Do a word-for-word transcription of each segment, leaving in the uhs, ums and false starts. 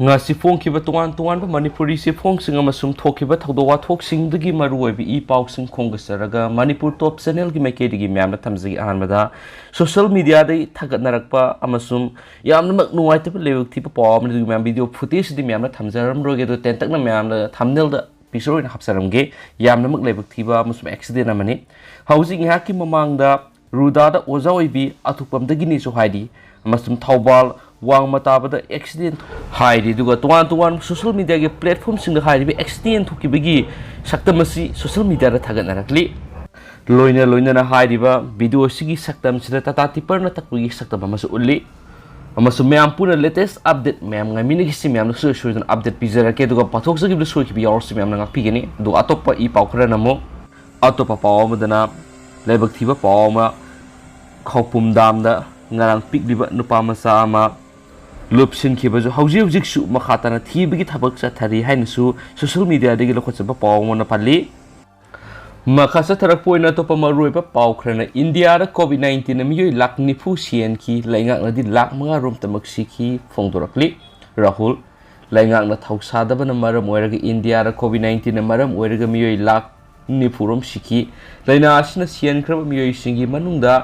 ꯉꯁꯤ ꯐꯣꯡꯈꯤꯕ ꯇꯣꯉꯥꯟ ꯇꯣꯉꯥꯟꯕ ꯃꯅꯤꯄꯨꯔꯤ ꯆꯦꯐꯣꯡꯁꯤꯡ ꯑꯃꯁꯨꯡ ꯊꯣꯛꯈꯤꯕ ꯊꯧꯗꯣꯛ ꯋꯥꯊꯣꯛꯁꯤꯡꯗꯒꯤ ꯃꯔꯨꯑꯣꯏꯕ ꯏ ꯄꯥꯎꯁꯤꯡ ꯈꯣꯝꯒꯠꯆꯔꯒ ꯃꯅꯤꯄꯨꯔ ꯇꯣꯞ ꯆꯦꯅꯦꯜꯒꯤ ꯃꯥꯏꯀꯩꯗꯒꯤ ꯃꯌꯥꯝꯅ ꯊꯝꯖꯒꯦ꯫ ꯑꯍꯥꯟꯕꯗ ꯁꯣꯁꯤꯌꯦꯜ ꯃꯤꯗꯤꯌꯥꯗꯒꯤ ꯊꯥꯒꯠꯅꯔꯛꯄ ꯑꯃꯁꯨꯡ ꯌꯥꯝꯅꯃꯛ ꯅꯨꯡꯉꯥꯏꯇꯕ ꯂꯥꯏꯕꯛ ꯊꯤꯕ ꯄꯥꯎ ꯑꯃꯗꯤ ꯃꯌꯥꯝ ꯚꯤꯗꯤꯑꯣ ꯐꯨꯇꯦꯖꯁꯤꯗꯤ ꯃꯌꯥꯝꯅ ꯊꯝꯖꯔꯝꯂꯣꯏꯒꯦ, ꯑꯗꯣ ꯇꯦꯟꯇꯛꯅ ꯃꯌꯥꯝꯅ ꯊꯝꯅꯦꯜꯗ ꯄꯤꯛꯆꯔ ꯑꯣꯏꯅ ꯍꯥꯞꯆꯔꯝꯒꯦ꯫ ꯌꯥꯝꯅꯃꯛ ꯂꯥꯏꯕꯛ ꯊꯤꯕ ꯑꯃꯁꯨꯡ ꯑꯦꯛꯁꯤꯗꯦꯟ ꯑꯃꯅꯤ꯫ ꯍꯧꯖꯤꯛ ꯉꯥꯏꯍꯥꯛꯀꯤ ꯃꯃꯥꯡꯗ ꯔꯨꯗꯥꯗ ꯑꯣꯖꯥ ꯑꯣꯏꯕꯤ ꯑꯊꯣꯛꯄꯝꯗꯒꯤꯅꯤꯁꯨ ꯍꯥꯏꯔꯤ, ꯑꯃꯁꯨꯡ ꯊꯧꯕꯥꯜ ꯋꯥꯡꯃ ꯇꯥꯕꯗ ꯑꯦꯛꯁꯤꯗꯦꯟ ꯍꯥꯏꯔꯤ꯫ ꯑꯗꯨꯒ ꯇꯣꯉꯥꯟ ꯇꯣꯉꯥꯟꯕ ꯁꯣꯁꯤꯌꯦꯜ ꯃꯤꯗꯤꯌꯥꯒꯤ ꯄ꯭ꯂꯦꯠꯐꯣꯝꯁꯤꯡꯗ ꯍꯥꯏꯔꯤꯕ ꯑꯦꯛꯁꯤꯗꯦꯟ ꯊꯣꯛꯈꯤꯕꯒꯤ ꯁꯛꯇꯝ ꯑꯁꯤ ꯁꯣꯁꯤꯌꯦꯜ ꯃꯤꯗꯤꯌꯥꯗ ꯊꯥꯒꯠꯅꯔꯛꯂꯤ꯫ ꯂꯣꯏꯅ ꯂꯣꯏꯅꯅ ꯍꯥꯏꯔꯤꯕ ꯚꯤꯗꯤꯑꯣ ꯑꯁꯤꯒꯤ ꯁꯛꯇꯝꯁꯤꯗ ꯇꯥꯇꯥ ꯇꯤꯄꯔꯅ ꯇꯛꯄꯒꯤ ꯁꯛꯇꯝ ꯑꯃꯁꯨ ꯎꯠꯂꯤ꯫ ꯑꯃꯁꯨꯡ ꯃꯌꯥꯝ ꯄꯨꯟꯅ ꯂꯦꯇꯦꯁ ꯑꯞꯗꯦꯠ ꯃꯌꯥꯝ ꯉꯥꯏꯃꯤꯟꯅꯈꯤꯁꯤ꯫ ꯃꯌꯥꯝꯅ ꯁꯨꯡꯁꯣꯏ ꯁꯣꯏꯗꯅ ꯑꯞꯗꯦꯠ ꯄꯤꯖꯔꯛꯀꯦ, ꯑꯗꯨꯒ ꯄꯥꯊꯣꯛꯆꯈꯤꯕꯗ ꯁꯣꯏꯈꯤꯕ ꯌꯥꯎꯔꯁꯨ ꯃꯌꯥꯝꯅ ꯉꯥꯛꯄꯤꯒꯅꯤ꯫ ꯑꯗꯨꯒ ꯑꯇꯣꯞꯄ ꯏ ꯄꯥꯎ ꯈꯔꯅ ꯑꯃꯨꯛ ꯑꯇꯣꯞꯄ ꯄꯥꯎ ꯑꯃꯗꯅ ꯂꯥꯏꯕꯛ ꯊꯤꯕ ꯄꯥꯎ ꯑꯃ, ꯈꯧꯄꯨꯝ ꯗꯥꯝꯗ ꯉꯔꯥꯡ ꯄꯤꯛꯂꯤꯕ ꯅꯨꯄꯥ ꯃꯆꯥ ꯑꯃ ꯂꯨꯞꯁꯤꯟꯈꯤꯕꯁꯨ ꯍꯧꯖꯤꯛ ꯍꯧꯖꯤꯛꯁꯨ ꯃꯈꯥ ꯇꯥꯅ ꯊꯤꯕꯒꯤ ꯊꯕꯛ ꯆꯠꯊꯔꯤ ꯍꯥꯏꯅꯁꯨ ꯁꯣꯁꯤꯌꯦꯜ ꯃꯤꯗꯤꯌꯥꯗꯒꯤ ꯂꯧꯈꯠꯆꯕ ꯄꯥꯎ ꯑꯃꯅ ꯄꯜꯂꯤ꯫ ꯃꯈꯥ ꯆꯠꯊꯔꯛꯄ ꯑꯣꯏꯅ ꯑꯇꯣꯞꯄ ꯃꯔꯨꯑꯣꯏꯕ ꯄꯥꯎ ꯈꯔꯅ ꯏꯟꯗꯤꯌꯥꯗ ꯀꯣꯚꯤꯗ ꯅꯥꯏꯟꯇꯤꯟꯅ ꯃꯤꯑꯣꯏ ꯂꯥꯈ ꯅꯤꯐꯨ ꯁꯤꯍꯟꯈꯤ, ꯂꯩꯉꯥꯛꯅꯗꯤ ꯂꯥꯈ ꯃꯉꯥ ꯔꯣꯝꯇꯃꯛ ꯁꯤꯈꯤ ꯐꯣꯡꯗꯣꯔꯛꯂꯤ꯫ ꯔꯥꯍꯨꯜ, ꯂꯩꯉꯥꯛꯅ ꯊꯧꯁꯥꯗꯕꯅ ꯃꯔꯝ ꯑꯣꯏꯔꯒ ꯏꯟꯗꯤꯌꯥꯗ ꯀꯣꯚꯤꯗ ꯅꯥꯏꯟꯇꯤꯟꯅ ꯃꯔꯝ ꯑꯣꯏꯔꯒ ꯃꯤꯑꯣꯏ ꯂꯥꯈ ꯅꯤꯐꯨ ꯔꯣꯝ ꯁꯤꯈꯤ꯫ ꯂꯥꯏꯅꯥ ꯑꯁꯤꯅ ꯁꯤꯍꯟꯈ꯭ꯔꯕ ꯃꯤꯑꯣꯏꯁꯤꯡꯒꯤ ꯃꯅꯨꯡꯗ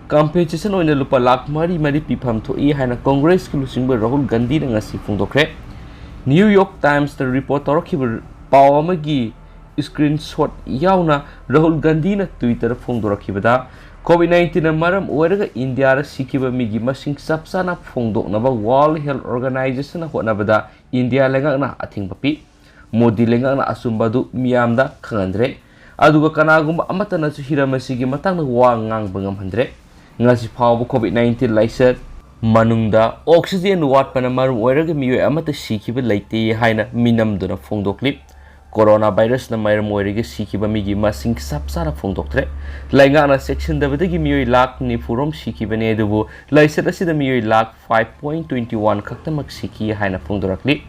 ꯀꯝꯄꯦꯟꯁꯦꯁꯟ ꯑꯣꯏꯅ ꯂꯨꯄꯥ ꯂꯥꯈ ꯃꯔꯤ ꯃꯔꯤ ꯄꯤꯐꯝ ꯊꯣꯛꯏ ꯍꯥꯏꯅ ꯀꯣꯡꯒ꯭ꯔꯦꯁꯀꯤ ꯂꯨꯆꯤꯡꯕ ꯔꯥꯍꯨꯜ ꯒꯥꯟꯙꯤꯅ ꯉꯁꯤ ꯐꯣꯡꯗꯣꯛꯈ꯭ꯔꯦ꯫ ꯅ꯭ꯌꯨ ꯌꯣꯔꯛ ꯇꯥꯏꯝꯁꯇ ꯔꯤꯄꯣꯔꯠ ꯇꯧꯔꯛꯈꯤꯕ ꯄꯥꯎ ꯑꯃꯒꯤ ꯁ꯭ꯀ꯭ꯔꯤꯟ ꯁꯣꯠ ꯌꯥꯎꯅ ꯔꯥꯍꯨꯜ ꯒꯥꯟꯙꯤꯅ ꯇ꯭ꯋꯤꯇꯔ ꯐꯣꯡꯗꯣꯔꯛꯈꯤꯕꯗ, ꯀꯣꯚꯤꯗ ꯅꯥꯏꯟꯇꯤꯟꯅ ꯃꯔꯝ ꯑꯣꯏꯔꯒ ꯏꯟꯗꯤꯌꯥꯗ ꯁꯤꯈꯤꯕ ꯃꯤꯒꯤ ꯃꯁꯤꯡ ꯆꯞ ꯆꯥꯅ ꯐꯣꯡꯗꯣꯛꯅꯕ ꯋꯥꯔꯜꯗ ꯍꯦꯜꯊ ꯑꯣꯔꯒꯅꯥꯏꯖꯦꯁꯟꯅ ꯍꯣꯠꯅꯕꯗ ꯏꯟꯗꯤꯌꯥ ꯂꯩꯉꯥꯛꯅ ꯑꯊꯤꯡꯕ ꯄꯤ꯫ ꯃꯣꯗꯤ ꯂꯩꯉꯥꯛꯅ ꯑꯆꯨꯝꯕ ꯑꯗꯨ ꯃꯤꯌꯥꯝꯗ ꯈꯪꯍꯟꯗ꯭ꯔꯦ, ꯑꯗꯨꯒ ꯀꯅꯥꯒꯨꯝꯕ ꯑꯃꯠꯇꯅꯁꯨ ꯍꯤꯔꯝ ꯑꯁꯤꯒꯤ ꯃꯇꯥꯡꯗ ꯋꯥ ꯉꯥꯡꯕ ꯉꯝꯍꯟꯗ꯭ꯔꯦ꯫ ꯉꯁꯤ ꯐꯥꯎꯕ ꯀꯣꯚꯤꯗ ꯅꯥꯏꯟꯇꯤꯟ ꯂꯥꯏꯆꯠ ꯃꯅꯨꯡꯗ ꯑꯣꯛꯁꯤꯖꯦꯟ ꯋꯥꯠꯄꯅ ꯃꯔꯝ ꯑꯣꯏꯔꯒ ꯃꯤꯑꯣꯏ ꯑꯃꯠꯇ ꯁꯤꯈꯤꯕ ꯂꯩꯇꯦ ꯍꯥꯏꯅ ꯃꯤꯅꯝꯗꯨꯅ ꯐꯣꯡꯗꯣꯛꯂꯤ꯫ ꯀꯣꯔꯣꯅꯥ ꯚꯥꯏꯔꯁꯅ ꯃꯔꯝ ꯑꯣꯏꯔꯒ ꯁꯤꯈꯤꯕ ꯃꯤꯒꯤ ꯃꯁꯤꯡ ꯆꯞ ꯆꯥꯅ ꯐꯣꯡꯗꯣꯛꯇ꯭ꯔꯦ꯫ ꯂꯩꯉꯥꯛꯅ ꯆꯦꯛꯁꯤꯟꯗꯕꯗꯒꯤ ꯃꯤꯑꯣꯏ ꯂꯥꯈ ꯅꯤꯐꯨ ꯔꯣꯝ ꯁꯤꯈꯤꯕꯅꯤ, ꯑꯗꯨꯕꯨ ꯂꯥꯏꯆꯠ ꯑꯁꯤꯗ ꯃꯤꯑꯣꯏ lakh five point twenty one ꯈꯛꯇꯃꯛ ꯁꯤꯈꯤ ꯍꯥꯏꯅ ꯐꯣꯡꯗꯣꯔꯛꯂꯤ꯫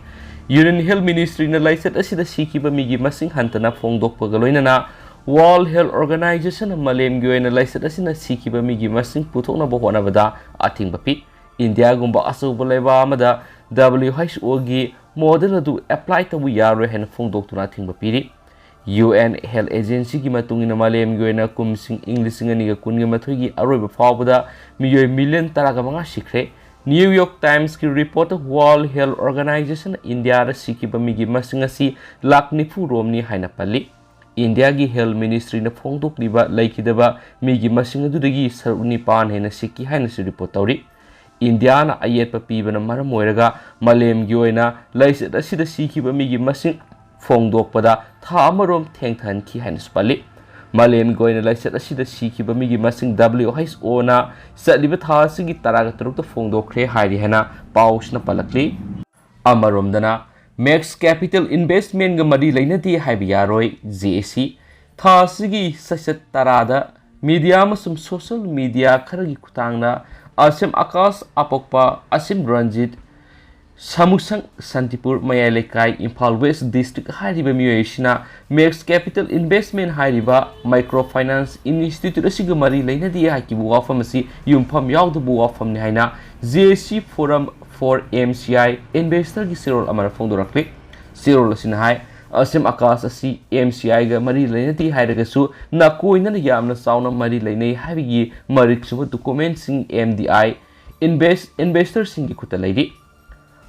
ꯌꯨꯅꯤꯌꯟ ꯍꯦꯜꯊ ꯃꯤꯅꯤꯁꯇ꯭ꯔꯤꯅ ꯂꯥꯏꯆꯠ ꯑꯁꯤꯗ ꯁꯤꯈꯤꯕ ꯃꯤꯒꯤ ꯃꯁꯤꯡ ꯍꯟꯊꯅ ꯐꯣꯡꯗꯣꯛꯄꯒ ꯂꯣꯏꯅꯅ ꯋꯥꯔꯜꯗ ꯍꯦꯜꯊ ꯑꯣꯔꯒꯅꯥꯏꯖꯦꯁꯟꯅ ꯃꯥꯂꯦꯝꯒꯤ ꯑꯣꯏꯅ ꯂꯥꯏꯆꯠ ꯑꯁꯤꯅ ꯁꯤꯈꯤꯕ ꯃꯤꯒꯤ ꯃꯁꯤꯡ ꯄꯨꯊꯣꯛꯅꯕ ꯍꯣꯠꯅꯕꯗ ꯑꯊꯤꯡꯕ ꯄꯤ꯫ ꯏꯟꯗꯤꯌꯥꯒꯨꯝꯕ ꯑꯆꯧꯕ ꯂꯩꯕꯥꯛ ꯑꯃꯗ W H O ꯒꯤ model ꯑꯗꯨ apply ꯇꯧꯕ ꯌꯥꯔꯣꯏ ꯍꯥꯏꯅ ꯐꯣꯡꯗꯣꯛꯇꯨꯅ ꯑꯊꯤꯡꯕ ꯄꯤꯔꯤ꯫ U N Health Agency ꯒꯤ ꯃꯇꯨꯡ ꯏꯟꯅ ꯃꯥꯂꯦꯝꯒꯤ ꯑꯣꯏꯅ ꯀꯨꯝꯁꯤꯡ ꯏꯪ ꯂꯤꯁꯤꯡ ꯑꯅꯤꯒ ꯀꯨꯟꯒ ꯃꯥꯊꯣꯏꯒꯤ ꯑꯔꯣꯏꯕ ꯐꯥꯎꯕꯗ ꯃꯤꯑꯣꯏ ꯃꯤꯂꯤꯌꯟ ꯇꯔꯥꯒ ꯃꯉꯥ ꯁꯤꯈ꯭ꯔꯦ꯫ New York Times ꯀꯤ report ꯇ World Health Organization ꯅ ꯏꯟꯗꯤꯌꯥꯗ ꯁꯤꯈꯤꯕ ꯃꯤꯒꯤ ꯃꯁꯤꯡ ꯑꯁꯤ ꯂꯥꯈ ꯅꯤꯐꯨ ꯔꯣꯝꯅꯤ ꯍꯥꯏꯅ ꯄꯜꯂꯤ꯫ ꯏꯟꯗꯤꯌꯥꯒꯤ Health Ministry ꯅ ꯐꯣꯡꯗꯣꯛꯂꯤꯕ ꯂꯩꯈꯤꯗꯕ ꯃꯤꯒꯤ ꯃꯁꯤꯡ ꯑꯗꯨꯗꯒꯤ ꯁꯔꯨꯛ ꯅꯤꯄꯥꯟ ꯍꯦꯟꯅ ꯁꯤꯈꯤ ꯍꯥꯏꯅꯁꯨ report ꯇꯧꯔꯤ꯫ ꯏꯟꯗꯤꯌꯥꯅ ꯑꯌꯦꯠꯄ ꯄꯤꯕꯅ ꯃꯔꯝ ꯑꯣꯏꯔꯒ ꯃꯥꯂꯦꯝꯒꯤ ꯑꯣꯏꯅ ꯂꯥꯏꯆꯠ ꯑꯁꯤꯗ ꯁꯤꯈꯤꯕ ꯃꯤꯒꯤ ꯃꯁꯤꯡ ꯐꯣꯡꯗꯣꯛꯄꯗ ꯊꯥ ꯑꯃꯔꯣꯝ ꯊꯦꯡꯊꯍꯟꯈꯤ ꯍꯥꯏꯅꯁꯨ ꯄꯜꯂꯤ꯫ ꯃꯥꯂꯦꯝꯒꯤ ꯑꯣꯏꯅ ꯂꯥꯏꯆꯠ ꯑꯁꯤꯗ ꯁꯤꯈꯤꯕ ꯃꯤꯒꯤ ꯃꯁꯤꯡ W H O ꯅ ꯆꯠꯂꯤꯕ ꯊꯥ ꯑꯁꯤꯒꯤ ꯇꯔꯥꯒ ꯇꯔꯨꯛꯇ ꯐꯣꯡꯗꯣꯛꯈ꯭ꯔꯦ ꯍꯥꯏꯔꯤ ꯍꯥꯏꯅ ꯄꯥꯎꯁꯤꯅ ꯄꯜꯂꯛꯂꯤ꯫ ꯑꯃꯔꯣꯝꯗꯅ, Max Capital Investment ꯒ ꯃꯔꯤ ꯂꯩꯅꯗꯦ ꯍꯥꯏꯕ ꯌꯥꯔꯣꯏ, J A C꯫ ꯊꯥ ꯑꯁꯤꯒꯤ ꯆꯩꯆꯠ ꯇꯔꯥꯗ media ꯑꯃꯁꯨꯡ social media ꯈꯔꯒꯤ ꯈꯨꯠꯊꯥꯡꯗ ꯑꯁꯤꯝ ꯑꯀꯥꯁ ꯑꯄꯣꯛꯄ, ꯑꯁꯤꯝ ꯔꯟꯖꯤꯠ, ꯁꯥꯃꯨꯁꯪ, ꯁꯥꯟꯇꯤꯄꯨꯔ ꯃꯌꯥꯏ ꯂꯩꯀꯥꯏ, ꯏꯝꯐꯥꯜ West District ꯍꯥꯏꯔꯤꯕ ꯃꯤꯑꯣꯏ ꯑꯁꯤꯅ Max Capital Investment ꯍꯥꯏꯔꯤꯕ micro finance institute ꯑꯁꯤꯒ ꯃꯔꯤ ꯂꯩꯅꯗꯦ ꯍꯥꯏꯈꯤꯕ ꯋꯥꯐꯝ ꯑꯁꯤ ꯌꯨꯝꯐꯝ ꯌꯥꯎꯗꯕ ꯋꯥꯐꯝꯅꯤ ꯍꯥꯏꯅ J A C Forum for M C I Investor ꯒꯤ ꯆꯦꯔꯣꯜ ꯑꯃꯅ ꯐꯣꯡꯗꯣꯔꯛꯂꯤ꯫ ꯆꯦꯔꯣꯜ ꯑꯁꯤꯅ ꯍꯥꯏ, ꯑꯁꯤꯝ ꯑꯀꯥꯁ ꯑꯁꯤ M C I ꯒ ꯃꯔꯤ ꯂꯩꯅꯗꯦ ꯍꯥꯏꯔꯒꯁꯨ ꯅꯥꯀꯣꯏꯅꯅ ꯌꯥꯝꯅ ꯆꯥꯎꯅ ꯃꯔꯤ ꯂꯩꯅꯩ ꯍꯥꯏꯕꯒꯤ ꯃꯔꯤꯛ ꯆꯨꯝꯕ document ꯁꯤꯡ M D I invest-, investor ꯁꯤꯡꯒꯤ ꯈꯨꯠꯇ ꯂꯩꯔꯤ꯫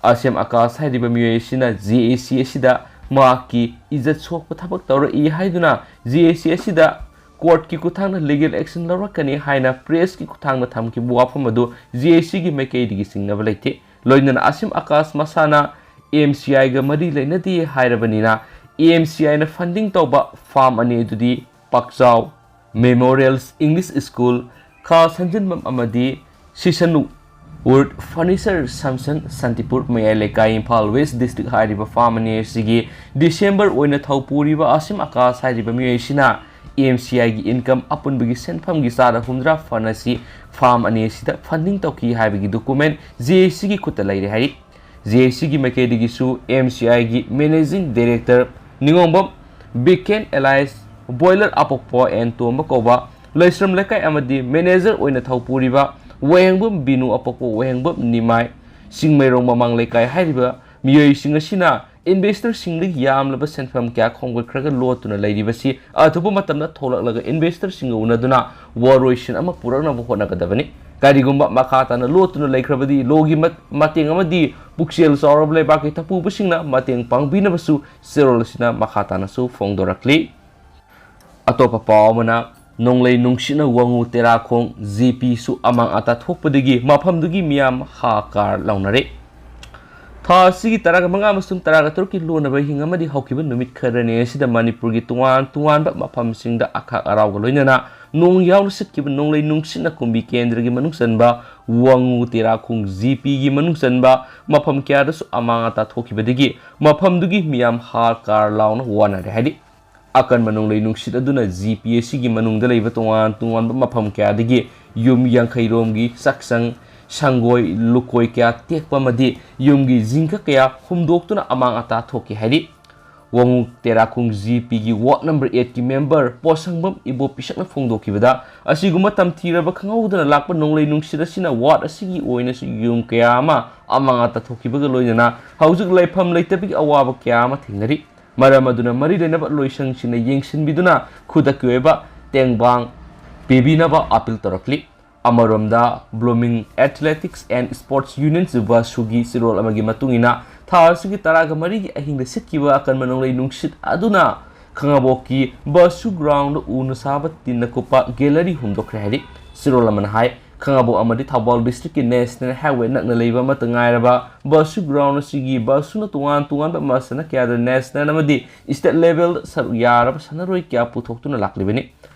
ꯑꯁꯤꯝ ꯑꯀꯥꯁ ꯍꯥꯏꯔꯤꯕ ꯃꯤꯑꯣꯏ ꯑꯁꯤꯅ J A C ꯑꯁꯤꯗ ꯃꯍꯥꯛꯀꯤ ꯏꯖꯠ ꯁꯣꯛꯄ ꯊꯕꯛ ꯇꯧꯔꯛꯏ ꯍꯥꯏꯗꯨꯅ J A C ꯑꯁꯤꯗ court ꯀꯤ ꯈꯨꯠꯊꯥꯡꯗ legal action ꯂꯧꯔꯛꯀꯅꯤ ꯍꯥꯏꯅ press ꯀꯤ ꯈꯨꯠꯊꯥꯡꯗ ꯊꯝꯈꯤꯕ ꯋꯥꯐꯝ ꯑꯗꯨ J A C ꯒꯤ ꯃꯥꯏꯀꯩꯗꯒꯤ ꯆꯤꯡꯅꯕ ꯂꯩꯇꯦ꯫ ꯂꯣꯏꯅꯅ ꯑꯁꯤꯝ ꯑꯀꯥꯁ ꯃꯁꯥꯅ M C I ꯒ ꯃꯔꯤ ꯂꯩꯅꯗꯦ ꯍꯥꯏꯔꯕꯅꯤꯅ, M C I ꯅ funding ꯇꯧꯕ farm ꯑꯅꯤ ꯑꯗꯨꯗꯤ ꯄꯥꯛꯆꯥꯎ Memorial English School, ꯈꯥ ꯁꯟꯖꯤꯟꯕꯝ ꯑꯃꯗꯤ ꯁꯤꯁꯅꯨ Wood Furniture, ꯁꯝꯁꯟ, ꯁꯥꯟꯇꯤꯄꯨꯔ ꯃꯌꯥꯏ ꯂꯩꯀꯥꯏ, ꯏꯝꯐꯥꯜ West District ꯍꯥꯏꯔꯤꯕ farm ꯑꯅꯤ ꯑꯁꯤꯒꯤ December ꯑꯣꯏꯅ ꯊꯧ ꯄꯨꯔꯤꯕ ꯑꯁꯤꯝ ꯑꯀꯥꯁ ꯍꯥꯏꯔꯤꯕ ꯃꯤꯑꯣꯏ ꯑꯁꯤꯅ M C I ꯒꯤ income ꯑꯄꯨꯟꯕꯒꯤ ꯁꯦꯟꯐꯝꯒꯤ ꯆꯥꯗ ꯍꯨꯝꯗ꯭ꯔꯥ fund ꯑꯁꯤ farm ꯑꯅꯤ ꯑꯁꯤꯗ funding ꯇꯧꯈꯤ ꯍꯥꯏꯕꯒꯤ document J A C ꯒꯤ ꯈꯨꯠꯇ ꯂꯩꯔꯦ ꯍꯥꯏꯔꯤ꯫ J A C ꯒꯤ ꯃꯥꯏꯀꯩꯗꯒꯤꯁꯨ M C I ꯒꯤ Managing Director Ningombam Biken alias Boiler ꯑꯄꯣꯛꯄ ꯑꯦꯟ ꯇꯣꯝꯕ ꯀꯧꯕ ꯂꯩꯁ꯭ꯔꯝ ꯂꯩꯀꯥꯏ ꯑꯃꯗꯤ manager ꯑꯣꯏꯅ ꯊꯧ ꯄꯨꯔꯤꯕ ꯋꯥꯍꯦꯡꯕꯝ ꯕꯤꯅꯨ ꯑꯄꯣꯛꯄ ꯋꯥꯍꯦꯡꯕꯝ ꯅꯤꯃꯥꯏ ꯆꯤꯡꯃꯩꯔꯣꯡ ꯃꯃꯥꯡ ꯂꯩꯀꯥꯏ ꯍꯥꯏꯔꯤꯕ ꯃꯤꯑꯣꯏꯁꯤꯡ ꯑꯁꯤꯅ ꯏꯟꯚꯦꯁꯇꯔꯁꯤꯡꯗꯒꯤ ꯌꯥꯝꯂꯕ ꯁꯦꯟꯐꯝ ꯀꯌꯥ ꯈꯣꯝꯒꯠꯈ꯭ꯔꯒ ꯂꯣꯠꯇꯨꯅ ꯂꯩꯔꯤꯕꯁꯤ ꯑꯊꯨꯕ ꯃꯇꯝꯗ ꯊꯣꯛꯂꯛꯂꯒ ꯏꯟꯚꯦꯁꯇꯔꯁꯤꯡꯒ ꯎꯅꯗꯨꯅ ꯋꯥꯔꯣꯏꯁꯤꯟ ꯑꯃ ꯄꯨꯔꯛꯅꯕ ꯍꯣꯠꯅꯒꯗꯕꯅꯤ꯫ ꯀꯔꯤꯒꯨꯝꯕ ꯃꯈꯥ ꯇꯥꯅ ꯂꯣꯠꯇꯨꯅ ꯂꯩꯈ꯭ꯔꯕꯗꯤ ꯂꯣꯒꯤ ꯃꯠ-, ꯃꯇꯦꯡ ꯑꯃꯗꯤ ꯄꯨꯛꯆꯦꯜ ꯆꯥꯎꯔꯕ ꯂꯩꯕꯥꯛꯀꯤ ꯊꯧꯄꯨꯕꯁꯤꯡꯅ ꯃꯇꯦꯡ ꯄꯥꯡꯕꯤꯅꯕꯁꯨ ꯆꯦꯔꯣꯜ ꯑꯁꯤꯅ ꯃꯈꯥ ꯇꯥꯅꯁꯨ ꯐꯣꯡꯗꯣꯔꯛꯂꯤ꯫ ꯑꯇꯣꯞꯄ ꯄꯥꯎ ꯑꯃꯅ, ꯅꯣꯡꯂꯩ ꯅꯨꯡꯁꯤꯠꯅ ꯋꯥꯉꯨ ꯇꯦꯔꯥꯈꯣꯡ ꯖꯤ ꯄꯤꯁꯨ ꯑꯃꯥꯡ ꯑꯇꯥ ꯊꯣꯛꯄꯗꯒꯤ ꯃꯐꯝꯗꯨꯒꯤ ꯃꯤꯌꯥꯝ ꯍꯥꯀꯥꯔ ꯂꯥꯎꯅꯔꯦ꯫ ꯊꯥ ꯑꯁꯤꯒꯤ ꯇꯔꯥꯃꯉꯥ ꯑꯃꯁꯨꯡ ꯇꯔꯥꯇꯔꯨꯛꯀꯤ ꯂꯣꯟꯅꯕ ꯑꯍꯤꯡ ꯑꯃꯗꯤ ꯍꯧꯈꯤꯕ ꯅꯨꯃꯤꯠ ꯈꯔꯅꯤ ꯑꯁꯤꯗ ꯃꯅꯤꯄꯨꯔꯒꯤ ꯇꯣꯉꯥꯟ ꯇꯣꯉꯥꯟꯕ ꯃꯐꯝꯁꯤꯡꯗ ꯑꯈꯥꯛ ꯑꯔꯥꯎꯒ ꯂꯣꯏꯅꯅ ꯅꯣꯡ ꯌꯥꯎꯅ ꯁꯤꯠꯈꯤꯕ ꯅꯣꯡꯂꯩ ꯅꯨꯡꯁꯤꯠꯅ ꯀꯨꯝꯕꯤ ꯀꯦꯟꯗ꯭ꯔꯒꯤ ꯃꯅꯨꯡ ꯆꯟꯕ ꯋꯥꯉꯨ ꯇꯦꯔꯥꯈꯣꯡ ꯖꯤ ꯄꯤꯒꯤ ꯃꯅꯨꯡ ꯆꯟꯕ ꯃꯐꯝ ꯀꯌꯥꯗꯁꯨ ꯑꯃꯥꯡ ꯑꯇꯥ ꯊꯣꯛꯈꯤꯕꯗꯒꯤ ꯃꯐꯝꯗꯨꯒꯤ ꯃꯤꯌꯥꯝ ꯍꯥꯀꯥꯔ ꯂꯥꯎꯅ ꯋꯥꯅꯔꯦ ꯍꯥꯏꯔꯤ꯫ ꯑꯀꯟꯕ ꯅꯣꯡꯂꯩ ꯅꯨꯡꯁꯤꯠ ꯑꯗꯨꯅ ꯖꯤ ꯄꯤ ꯑꯁꯤꯒꯤ ꯃꯅꯨꯡꯗ ꯂꯩꯕ ꯇꯣꯉꯥꯟ ꯇꯣꯉꯥꯟꯕ ꯃꯐꯝ ꯀꯌꯥꯗꯒꯤ ꯌꯨꯝ ꯌꯥꯡꯈꯩ ꯔꯣꯝꯒꯤ ꯆꯥꯛꯁꯪ, ꯁꯪꯒꯣꯏ, ꯂꯨꯀꯣꯏ ꯀꯌꯥ ꯇꯦꯛꯄ ꯑꯃꯗꯤ ꯌꯨꯝꯒꯤ ꯖꯤꯡꯒ ꯀꯌꯥ ꯍꯨꯝꯗꯣꯛꯇꯨꯅ ꯑꯃꯥꯡ ꯑꯇꯥ ꯊꯣꯛꯈꯤ ꯍꯥꯏꯔꯤ꯫ ꯋꯥꯉꯨ ꯇꯦꯔꯥꯈꯣꯡ ꯖꯤ ꯄꯤꯒꯤ ꯋꯥꯔꯗ ꯅꯝꯕꯔ ꯑꯩꯠꯀꯤ ꯃꯦꯝꯕꯔ ꯄꯣꯠꯁꯪꯕꯝ ꯏꯕꯣ ꯄꯤꯁꯛꯅ ꯐꯣꯡꯗꯣꯛꯈꯤꯕꯗ, ꯑꯁꯤꯒꯨꯝꯕ ꯇꯝꯊꯤꯔꯕ ꯈꯪꯍꯧꯗꯅ ꯂꯥꯛꯄ ꯅꯣꯡꯂꯩ ꯅꯨꯡꯁꯤꯠ ꯑꯁꯤꯅ ꯋꯥꯔꯗ ꯑꯁꯤꯒꯤ ꯑꯣꯏꯅꯁꯨ ꯌꯨꯝ ꯀꯌꯥ ꯑꯃ ꯑꯃꯥꯡ ꯑꯇꯥ ꯊꯣꯛꯈꯤꯕꯒ ꯂꯣꯏꯅꯅ ꯍꯧꯖꯤꯛ ꯂꯩꯐꯝ ꯂꯩꯇꯕꯒꯤ ꯑꯋꯥꯕ ꯀꯌꯥ ꯑꯃ ꯊꯦꯡꯅꯔꯤ꯫ ꯃꯔꯝ ꯑꯗꯨꯅ ꯃꯔꯤ ꯂꯩꯅꯕ ꯂꯣꯏꯁꯪꯁꯤꯡꯅ ꯌꯦꯡꯁꯤꯟꯕꯤꯗꯨꯅ ꯈꯨꯗꯛꯀꯤ ꯑꯣꯏꯕ ꯇꯦꯡꯕꯥꯡ ꯄꯤꯕꯤꯅꯕ ꯑꯥꯄꯤꯜ ꯇꯧꯔꯛꯂꯤ꯫ ꯑꯃꯔꯣꯝꯗ, Blooming Athletics and Sports Union ꯕꯁꯨꯒꯤ ꯆꯦꯔꯣꯜ ꯑꯃꯒꯤ ꯃꯇꯨꯡ ꯏꯟꯅ, ꯊꯥ ꯑꯁꯤꯒꯤ ꯇꯔꯥꯒ ꯃꯔꯤꯒꯤ ꯑꯍꯤꯡꯗ ꯁꯤꯠꯈꯤꯕ ꯑꯀꯟꯕ ꯅꯣꯡꯂꯩ ꯅꯨꯡꯁꯤꯠ ꯑꯗꯨꯅ ꯈꯥꯉꯕꯣꯛꯀꯤ ꯕꯁꯨ ꯒ꯭ꯔꯥꯎꯟꯗ ꯎꯅ ꯁꯥꯕ ꯇꯤꯟꯅ ꯀꯨꯞꯄ ꯒꯦꯂꯔꯤ ꯍꯨꯝꯗꯣꯛꯈ꯭ꯔꯦ ꯍꯥꯏꯔꯤ꯫ ꯆꯦꯔꯣꯜ ꯑꯃꯅ ꯍꯥꯏ, ꯈꯥꯉꯕꯣꯛ ꯑꯃꯗꯤ ꯊꯧꯕꯥꯜ ꯗꯤꯁꯇ꯭ꯔꯤꯛꯀꯤ ꯅꯦꯁꯅꯦꯜ ꯍꯥꯏꯋꯦ ꯅꯛꯅ ꯂꯩꯕ ꯑꯃꯠꯇ ꯉꯥꯏꯔꯕ ꯕꯁꯨ ꯒ꯭ꯔꯥꯎꯟ ꯑꯁꯤꯒꯤ ꯕꯁꯨꯅ ꯇꯣꯉꯥꯟ ꯇꯣꯉꯥꯟꯕ ꯃꯁꯥꯟꯅ ꯀꯌꯥꯗ ꯅꯦꯁꯅꯦꯜ ꯑꯃꯗꯤ ꯁ꯭ꯇꯦꯠ ꯂꯦꯚꯦꯜꯗ ꯁꯔꯨꯛ ꯌꯥꯔꯕ ꯁꯥꯟꯅꯔꯣꯏ ꯀꯌꯥ ꯄꯨꯊꯣꯛꯇꯨꯅ ꯂꯥꯛꯂꯤꯕꯅꯤ꯫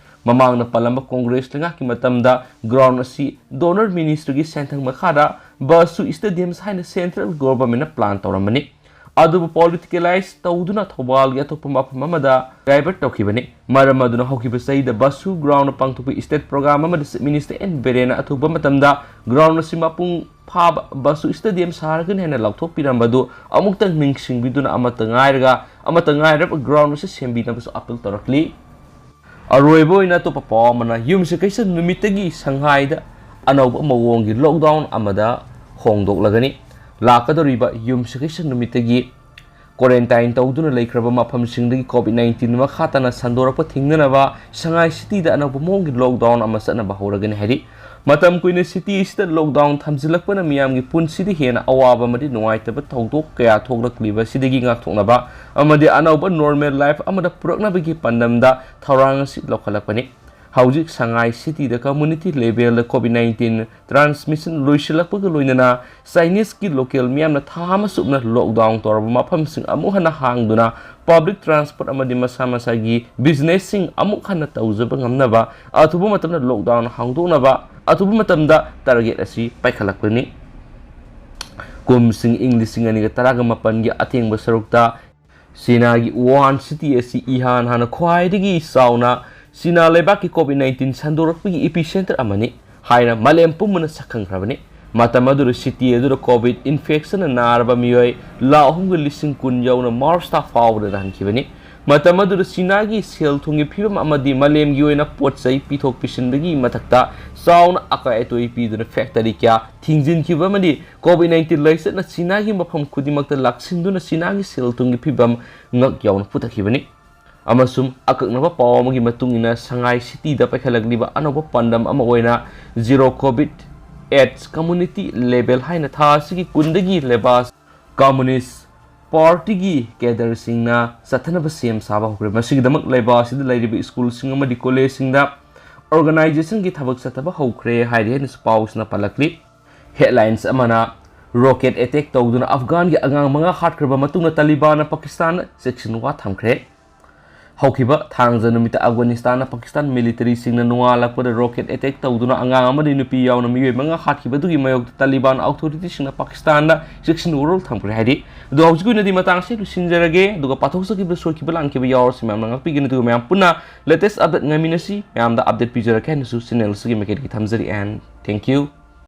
ꯃꯃꯥꯡꯗ ꯄꯥꯜꯂꯝꯕ ꯀꯣꯡꯒ꯭ꯔꯦꯁ ꯂꯩꯉꯥꯛꯀꯤ ꯃꯇꯝꯗ ꯒ꯭ꯔꯥꯎꯟ ꯑꯁꯤ ꯗꯣꯅꯔ ꯃꯤꯅꯤꯁꯇ꯭ꯔꯤꯒꯤ ꯁꯦꯟꯊꯪ ꯃꯈꯥꯗ ꯕꯁꯨ ꯁ꯭ꯇꯦꯗꯤꯌꯝꯁ ꯍꯥꯏꯅ ꯁꯦꯟꯇ꯭ꯔꯦꯜ ꯒꯣꯚꯔꯟꯃꯦꯟꯠꯅ ꯄ꯭ꯂꯥꯟ ꯇꯧꯔꯝꯕꯅꯤ꯫ ꯑꯗꯨꯕꯨ ꯄꯣꯂꯤꯇꯤꯀꯦꯂꯥꯏꯖ ꯇꯧꯗꯨꯅ ꯊꯧꯕꯥꯜꯒꯤ ꯑꯇꯣꯞꯄ ꯃꯐꯝ ꯑꯃꯗ ꯗꯥꯏꯚꯔꯠ ꯇꯧꯈꯤꯕꯅꯤ꯫ ꯃꯔꯝ ꯑꯗꯨꯅ ꯍꯧꯈꯤꯕ ꯆꯍꯤꯗ ꯕꯁꯨ ꯒ꯭ꯔꯥꯎꯟꯗ ꯄꯥꯡꯊꯣꯛꯄ ꯏꯁꯇꯦꯠ ꯄ꯭ꯔꯣꯒ꯭ꯔꯥꯝ ꯑꯃꯗ ꯆꯤꯐ ꯃꯤꯅꯤꯁꯇꯔ ꯑꯦꯟ ꯕꯤꯔꯦꯟꯅ ꯑꯊꯨꯕ ꯃꯇꯝꯗ ꯒ꯭ꯔꯥꯎꯟ ꯑꯁꯤ ꯃꯄꯨꯡ ꯐꯥꯕ ꯕꯁꯨ ꯁ꯭ꯇꯦꯗꯤꯌꯝ ꯁꯥꯔꯒꯅꯤ ꯍꯥꯏꯅ ꯂꯥꯎꯊꯣꯛꯄꯤꯔꯝꯕꯗꯨ ꯑꯃꯨꯛꯇꯪ ꯅꯤꯡꯁꯤꯡꯕꯤꯗꯨꯅ ꯑꯃꯠꯇ ꯉꯥꯏꯔꯒ, ꯑꯃꯠꯇ ꯉꯥꯏꯔꯕ ꯒ꯭ꯔꯥꯎꯟ ꯑꯁꯤ ꯁꯦꯝꯕꯤꯅꯕꯁꯨ ꯑꯥꯄꯤꯜ ꯇꯧꯔꯛꯂꯤ꯫ ꯑꯔꯣꯏꯕ ꯑꯣꯏꯅ ꯑꯇꯣꯞꯄ ꯄꯥꯎ ꯑꯃꯅ, ꯌꯨꯝꯁꯀꯩꯁ ꯅꯨꯃꯤꯠꯇꯒꯤ ꯁꯪꯍꯥꯏꯗ ꯑꯅꯧꯕ ꯃꯑꯣꯡꯒꯤ ꯂꯣꯛꯗꯥꯎꯟ ꯑꯃꯗ ꯍꯣꯡꯗꯣꯛꯂꯒꯅꯤ꯫ ꯂꯥꯛꯀꯗꯧꯔꯤꯕ ꯌꯨꯝꯁꯀꯩꯁ ꯅꯨꯃꯤꯠꯇꯒꯤ quarantine ꯇꯧꯗꯨꯅ ꯂꯩꯈ꯭ꯔꯕ ꯃꯐꯝꯁꯤꯡꯗꯒꯤ COVID nineteen ꯃꯈꯥ ꯇꯥꯅ ꯁꯟꯗꯣꯔꯛꯄ ꯊꯤꯡꯅꯅꯕ ꯁꯉꯥꯏ ꯁꯤꯇꯤꯗ ꯑꯅꯧꯕ ꯃꯑꯣꯡꯒꯤ lockdown ꯑꯃ ꯆꯠꯅꯕ ꯍꯧꯔꯒꯅꯤ ꯍꯥꯏꯔꯤ꯫ ꯃꯇꯝ ꯀꯨꯏꯅ ꯁꯤꯇꯤ ꯑꯁꯤꯗ lockdown ꯊꯝꯖꯤꯜꯂꯛꯄꯅ ꯃꯤꯌꯥꯝꯒꯤ ꯄꯨꯟꯁꯤꯗ ꯍꯦꯟꯅ ꯑꯋꯥꯕ ꯑꯃꯗꯤ ꯅꯨꯡꯉꯥꯏꯇꯕ ꯊꯧꯗꯣꯛ ꯀꯌꯥ ꯊꯣꯛꯂꯛꯂꯤꯕ ꯑꯁꯤꯗꯒꯤ ꯉꯥꯛꯊꯣꯛꯅꯕ ꯑꯃꯗꯤ ꯑꯅꯧꯕ normal life ꯑꯃꯗ ꯄꯨꯔꯛꯅꯕꯒꯤ ꯄꯥꯟꯗꯝꯗ ꯊꯧꯔꯥꯡ ꯑꯁꯤ ꯂꯧꯈꯠꯂꯛꯄꯅꯤ꯫ ꯍꯧꯖꯤꯛ ꯁꯉꯥꯏ ꯁꯤꯇꯤꯗ community levelꯗ COVID nineteen transmission ꯂꯣꯏꯁꯤꯜꯂꯛꯄꯒ ꯂꯣꯏꯅꯅ Chineseꯀꯤ local ꯃꯤꯌꯥꯝꯅ ꯊꯥ ꯑꯃ ꯆꯨꯞꯅ lockdown ꯇꯧꯔꯕ ꯃꯐꯝꯁꯤꯡ ꯑꯃꯨꯛ ꯍꯟꯅ ꯍꯥꯡꯗꯨꯅ public transport ꯑꯃꯗꯤ ꯃꯁꯥ ꯃꯁꯥꯒꯤ businessꯁꯤꯡ ꯑꯃꯨꯛ ꯍꯟꯅ ꯇꯧꯖꯕ ꯉꯝꯅꯕ ꯑꯊꯨꯕ ꯃꯇꯝꯗ lockdown ꯍꯥꯡꯗꯣꯛꯅꯕ ꯑꯊꯨꯕ ꯃꯇꯝꯗ target ꯑꯁꯤ ꯄꯥꯏꯈꯠꯂꯛꯄꯅꯤ꯫ ꯀꯨꯝꯁꯤꯡ ꯏꯪ ꯂꯤꯁꯤꯡ ꯑꯅꯤꯒ ꯇꯔꯥꯒ ꯃꯥꯄꯟꯒꯤ ꯑꯊꯦꯡꯕ ꯁꯔꯨꯛꯇ ꯆꯤꯅꯥꯒꯤ ꯋꯨꯍꯥꯟ ꯁꯤꯇꯤ ꯑꯁꯤ ꯏꯍꯥꯟ ꯍꯥꯟꯅ ꯈ꯭ꯋꯥꯏꯗꯒꯤ ꯆꯥꯎꯅ ꯆꯤꯅꯥ ꯂꯩꯕꯥꯛꯀꯤ COVID nineteen ꯁꯟꯗꯣꯔꯛꯄꯒꯤ epicenter ꯑꯃꯅꯤ ꯍꯥꯏꯅ ꯃꯥꯂꯦꯝ ꯄꯨꯝꯕꯅ ꯁꯛꯈꯪꯈ꯭ꯔꯕꯅꯤ꯫ ꯃꯇꯝ ꯑꯗꯨꯗ ꯁꯤꯇꯤ ꯑꯗꯨꯗ COVID infectionꯅ ꯅꯥꯔꯕ ꯃꯤꯑꯣꯏ ꯂꯥꯈ ꯑꯍꯨꯝꯒ ꯂꯤꯁꯤꯡ ꯀꯨꯟ ꯌꯧꯅ March ꯊꯥ ꯐꯥꯎꯕꯗ ꯅꯥꯍꯟꯈꯤꯕꯅꯤ꯫ ꯃꯇꯝ ꯑꯗꯨꯗ ꯆꯤꯅꯥꯒꯤ ꯁꯦꯜ ꯊꯨꯝꯒꯤ ꯐꯤꯕꯝ ꯑꯃꯗꯤ ꯃꯥꯂꯦꯝꯒꯤ ꯑꯣꯏꯅ ꯄꯣꯠ ꯆꯩ ꯄꯤꯊꯣꯛ ꯄꯤꯁꯤꯟꯕꯒꯤ ꯃꯊꯛꯇ ꯆꯥꯎꯅ ꯑꯀꯥꯏ ꯑꯇꯣꯏ ꯄꯤꯗꯨꯅ factory ꯀꯌꯥ ꯊꯤꯡꯖꯤꯟꯈꯤꯕ ꯑꯃꯗꯤ COVID nineteen ꯂꯥꯏꯆꯠꯅ ꯆꯤꯅꯥꯒꯤ ꯃꯐꯝ ꯈꯨꯗꯤꯡꯃꯛꯇ ꯂꯥꯛꯁꯤꯟꯗꯨꯅ ꯆꯤꯅꯥꯒꯤ ꯁꯦꯜ ꯊꯨꯝꯒꯤ ꯐꯤꯕꯝ ꯉꯛ ꯌꯥꯎꯅ ꯄꯨꯊꯈꯤꯕꯅꯤ꯫ ꯑꯃꯁꯨꯡ ꯑꯀꯛꯅꯕ ꯄꯥꯎ ꯑꯃꯒꯤ ꯃꯇꯨꯡ ꯏꯟꯅ ꯁꯉꯥꯏ ꯁꯤꯇꯤꯗ ꯄꯥꯏꯈꯠꯂꯛꯂꯤꯕ ꯑꯅꯧꯕ ꯄꯥꯟꯗꯝ ꯑꯃ ꯑꯣꯏꯅ Zero COVID AIDS community level ꯍꯥꯏꯅ ꯊꯥ ꯑꯁꯤꯒꯤ ꯀꯨꯟꯗꯒꯤ ꯂꯩꯕꯥꯛ Communist Partyꯒꯤ cadreꯁꯤꯡꯅ ꯆꯠꯊꯅꯕ ꯁꯦꯝ ꯁꯥꯕ ꯍꯧꯈ꯭ꯔꯦ꯫ ꯃꯁꯤꯒꯤꯗꯃꯛ ꯂꯩꯕꯥꯛ ꯑꯁꯤꯗ ꯂꯩꯔꯤꯕ ꯁ꯭ꯀꯨꯜꯁꯤꯡ ꯑꯃꯗꯤ collegeꯁꯤꯡꯗ organizationꯒꯤ ꯊꯕꯛ ꯆꯠꯊꯕ ꯍꯧꯈ꯭ꯔꯦ ꯍꯥꯏꯔꯤ ꯍꯥꯏꯅꯁꯨ ꯄꯥꯎꯁꯤꯅ ꯄꯜꯂꯛꯂꯤ꯫ Headlines ꯑꯃꯅ rocket attack ꯇꯧꯗꯨꯅ ꯑꯐꯒꯥꯟꯒꯤ ꯑꯉꯥꯡ ꯃꯉꯥ ꯍꯥꯠꯈ꯭ꯔꯕ ꯃꯇꯨꯡꯗ ꯇꯥꯂꯤꯕꯥꯟꯅ ꯄꯥꯀꯤꯁꯇꯥꯟꯗ ꯆꯦꯛꯁꯤꯟ ꯋꯥ ꯊꯝꯈ꯭ꯔꯦ꯫ ꯍꯧꯈꯤꯕ ꯊꯥꯡꯖ ꯅꯨꯃꯤꯠꯇ ꯑꯐꯒꯥꯅꯤꯁꯇꯥꯟꯅ ꯄꯥꯀꯤꯁꯇꯥꯟ militaryꯁꯤꯡꯅ ꯅꯣꯡꯉꯥꯜꯂꯛꯄꯗ rocket attack ꯇꯧꯗꯨꯅ ꯑꯉꯥꯡ ꯑꯃꯗꯤ ꯅꯨꯄꯤ ꯌꯥꯎꯅ ꯃꯤꯑꯣꯏ ꯃꯉꯥ ꯍꯥꯠꯈꯤꯕꯗꯨꯒꯤ ꯃꯥꯌꯣꯛꯇ ꯇꯥꯂꯤꯕꯥꯟ authorityꯁꯤꯡꯅ ꯄꯥꯀꯤꯁꯇꯥꯟꯗ ꯆꯦꯛꯁꯤꯟ ꯋꯥꯔꯣꯜ ꯊꯝꯈ꯭ꯔꯦ ꯍꯥꯏꯔꯤ꯫ ꯑꯗꯣ ꯍꯧꯖꯤꯛꯀꯤ ꯑꯣꯏꯅꯗꯤ ꯃꯇꯥꯡꯁꯤ ꯂꯣꯏꯁꯤꯟꯖꯔꯒꯦ, ꯑꯗꯨꯒ ꯄꯥꯊꯣꯛꯆꯈꯤꯕ ꯁꯣꯏꯈꯤꯕ ꯂꯥꯟꯈꯤꯕ ꯌꯥꯎꯔꯁꯨ ꯃꯌꯥꯝꯅ ꯉꯥꯛꯄꯤꯒꯅꯤ, ꯑꯗꯨꯒ ꯃꯌꯥꯝ ꯄꯨꯟꯅ latest update ꯉꯥꯏꯃꯤꯟꯅꯁꯤ꯫ ꯃꯌꯥꯝꯗ update ꯄꯤꯖꯔꯛꯀꯦ ꯍꯥꯏꯅꯁꯨ channel ꯑꯁꯤꯒꯤ ꯃꯥꯏꯀꯩꯗꯒꯤ ꯊꯝꯖꯔꯤ and thank you꯫